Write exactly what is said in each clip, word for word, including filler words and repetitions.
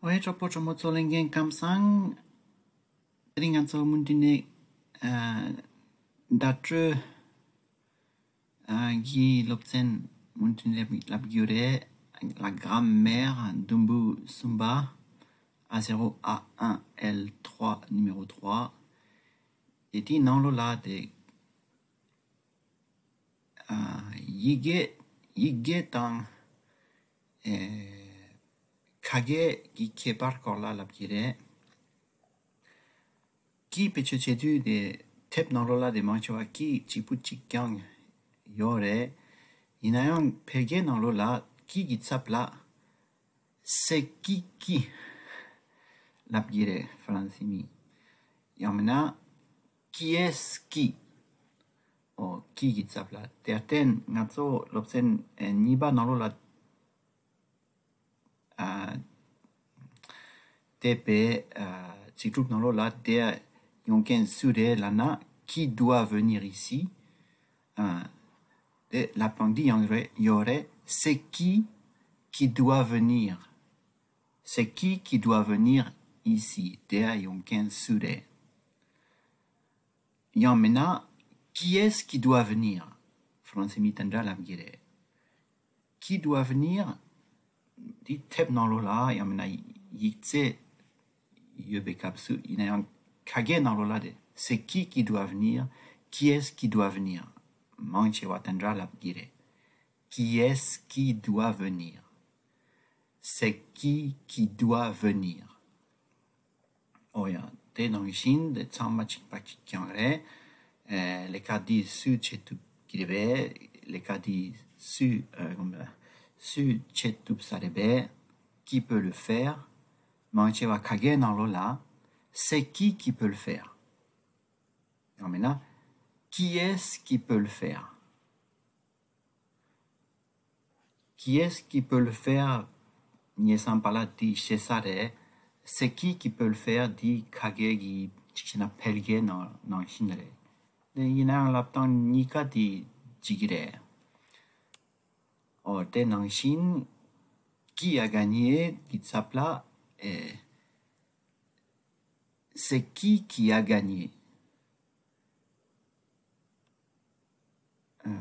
ཨོ་ཧེ་གྲོགས་པོ་གྲོགས་མོ་ཚོ་ལྷན་རྒྱས་ཁམས་བཟང་། དེ་རིང་ང་ཚོ་མུ་མཐུད་ནས་ཨ་བརྡ་སྤྲོད་ཨ་གི་སློབ་ཚན་མུ་མཐུད་ནས་ལབ་ལབ་རྒྱུ་རེད། La grammaire ཟླུམ་པོ་གསུམ་པ། A zéro A un L trois numéro trois དེ་དེའི་ནང་ལོགས་ལ་དེ་ཨ་ཡི་གེ་ཡི་གེ་དང་ཨེ་ཁ་སྐད་ཀྱི་ཁྱད་པར་སྐོར་ལ་ལབ་ཀྱི་རེད། ཀི་བེད་སྤྱོད་བྱེད་དུས་དེ་དེབ་ནང་ལོགས་ལ་དེ་མང་ཆེ་བ་ཀི་གཅིག་པུ་གཅིག་རྐྱང་ཡོད་རེད། ཡིན་ན་ཡང་བོད་སྐད་ནང་ལོགས་ལ་ཀི་གི་ཚབ་ལ་c'est qui qui ལབ་ཀྱི་རེད་ཧྥ་རན་སི་མི། ཡང་མིན་ན་qui est-ce qui ཨོ་ཀི་གི་ཚབ་ལ། དེར་བརྟེན་ང་ཚོ་སློབ་ཚན་ཨེ་གཉིས་པ་ནང་ལོགས་ལ་ཨ་དེ་བས་ཨ་ཚིག་གྲུབ་ནང་ལོགས་ལ་དེ་ཡོང་མཁན་སུ་རེད་ལབ་ན། Qui doit venir ici? ཨ་དེ་ལབ་སྟངས་འདི་ཡང་རེད་ཡོད་རེད། C'est qui qui doit venir? C'est qui qui doit venir ici? དེ་ཡོང་མཁན་སུ་རེད། ཡང་མིན་ན། Qui est-ce qui doit venir? ཧྥ་རན་སི་མི་དེ་འདྲ་ལབ་ཀྱི་རེད། Qui doit venir? འདི་དེབ་ནང་ལོགས་ལ་ཡང་མིན་ན་ཡིག་ཚད་ཡོད་པའི་སྐབས་སུ། ཡིན་ན་ཡང་ཁ་སྐད་ནང་ལོགས་ལ་དེ་c'est qui qui doit venir? Qui est-ce qui doit venir? མང་ཆེ་བ་དེ་འདྲ་ལབ་ཀྱི་རེད། Qui est-ce qui doit venir? C'est qui qui doit venir? ཨོ་ཡ། དེ་ནང་བཞིན་དེ་ཚང་མ་གཅིག་པ་གཅིག་རྐྱང་རེད། ཨེ་ལས་ཀ་འདི་སུས་བྱེད་ཐུབ་ཀྱི་རེད་པས། ལས་ཀ་འདི་སུས་ཨ་སུས་བྱེད་ཐུབ་ས་རེད་པས། Qui peut le faire? མང་ཆེ་བ་ཁ་སྐད་ནང་ལོགས་ལ། C'est qui qui peut le faire? ཡང་མིན་ན། Qui est-ce qui peut le faire? Qui est-ce qui peut le faire? ངེད་ཚང་པ་ལ་དེ་ཤེས་ས་རེད། C'est qui qui peut le faire? འདི་ཁ་སྐད་ཀྱི་གཅིག་བྱས་ན་བོད་སྐད་ནང་ནང་བཞིན་རེད། དེ་ཡིན་ནའང་ལབ་སྟངས་གཉིས་ཀ་དེ་གཅིག་གི་རེད། ཨོ་དེ་ནང་བཞིན་Qui a gagné གི་ཚབ་ལ་ཨེ། C'est qui qui a gagné? ཨ།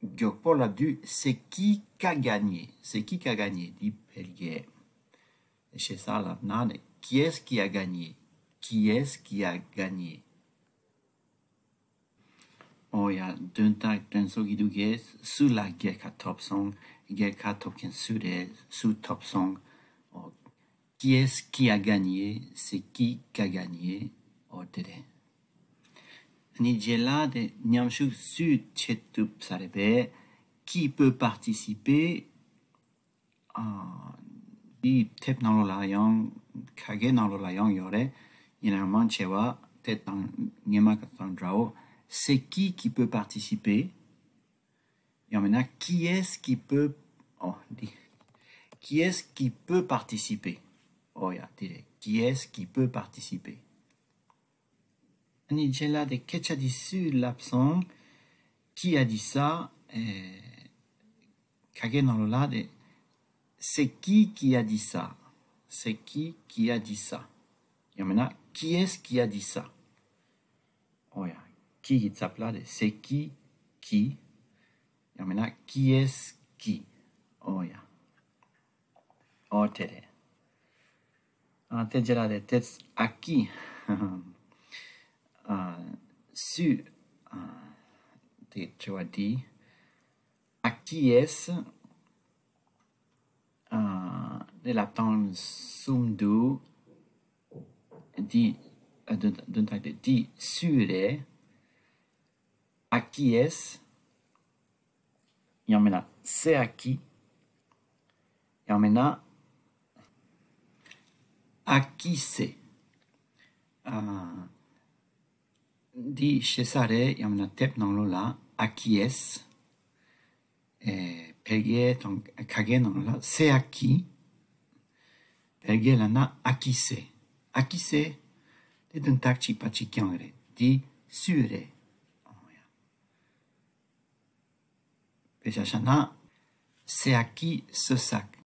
མགྱོགས་པོ་ལབ་དུས། C'est qui qu'a gagné? C'est qui qu'a gagné? འདི་བོད་སྐད། ཞེ་ས་ལབ་ན་ནི། Qui est-ce qui a gagné? Qui est-ce qui a gagné? ཨོ་ཡ། དོན་དག་དྲན་གསོ་གི་འདུག་གས། སུ་ལ་རྒྱལ་ཁ་ཐོབ་སོང་། རྒྱལ་ཁ་ཐོབ་མཁན་སུ་རེད། སུ་ཐོབ་སོང་། ཨོ། Qui est-ce qui a gagné? C'est qui qu'a gagné? ཨོ་དེ་རེད། ཨ་ནི་རྗེས་ལ་དེ་མཉམ་ཞུགས་སུས་བྱེད་ཐུབ་ས་རེད་པས། Qui peut participer? ཨ། འདི་དེབ་ནང་ལོགས་ལ་ཡང་ཁ་སྐད་ནང་ལོགས་ལ་ཡང་ཡོད་རེད། ཡིན་ནའང་མང་ཆེ་བ་དེ་དང་སྔོན་མ་ག་དང་འདྲའོ། C'est qui qui peut participer? ཡང་མིན་ན། Qui est-ce qui peut ཨོ་འདི། Qui est-ce qui peut participer? ཨོ་ཡ་དེ་རེད། Qui est-ce qui peut participer? ཨ་ནི་རྗེས་ལ་དེ་སྐད་ཆ་འདི་སུས་ལབ་སོང་། Qui a dit ça? ཨེ། ཁ་སྐད་ནང་ལོགས་ལ་དེ། C'est qui qui a dit ça? C'est qui qui a dit ça? ཡང་མིན་ན། Qui est-ce qui a dit ça? ཨོ་ཡ། Qui གི་ཚབ་ལ་དེ། C'est qui qui? ཡང་མིན་ན། Qui est-ce qui? ཨོ་ཡ། ཨོ་དེ་རེད། ཨ་དེ་རྗེས་ལ་དེ་དེ། À qui? ཨ་སུས། ཨ་དེ་དྲི་བ་འདི། À qui est-ce? ཨ་དེ་ལབ་སྟངས་གསུམ་འདུག། འདི་ཨ་དོན་དོན་དག་དེ་འདི་སུས་རེད། À qui est-ce? ཡང་མིན་ན། C'est à qui? ཡང་མིན་ན། À qui c'est? ཨ་འདི་ཤེས་ས་རེད། ཡང་མིན་ན་དེབ་ནང་ལོགས་ལ། À qui est-ce? ཨེ་བོད་སྐད་དང་ཁ་སྐད་ནང་ལ། C'est à qui? བོད་སྐད་ལ་ན། À qui c'est? À qui c'est? དེ་དོན་དག་གཅིག་པ་གཅིག་རྐྱང་རེད། འདི་སུས་རེད། ཨོ་ཡ། དཔེ་ཆ་བཞག་ན། Seaki Sosak.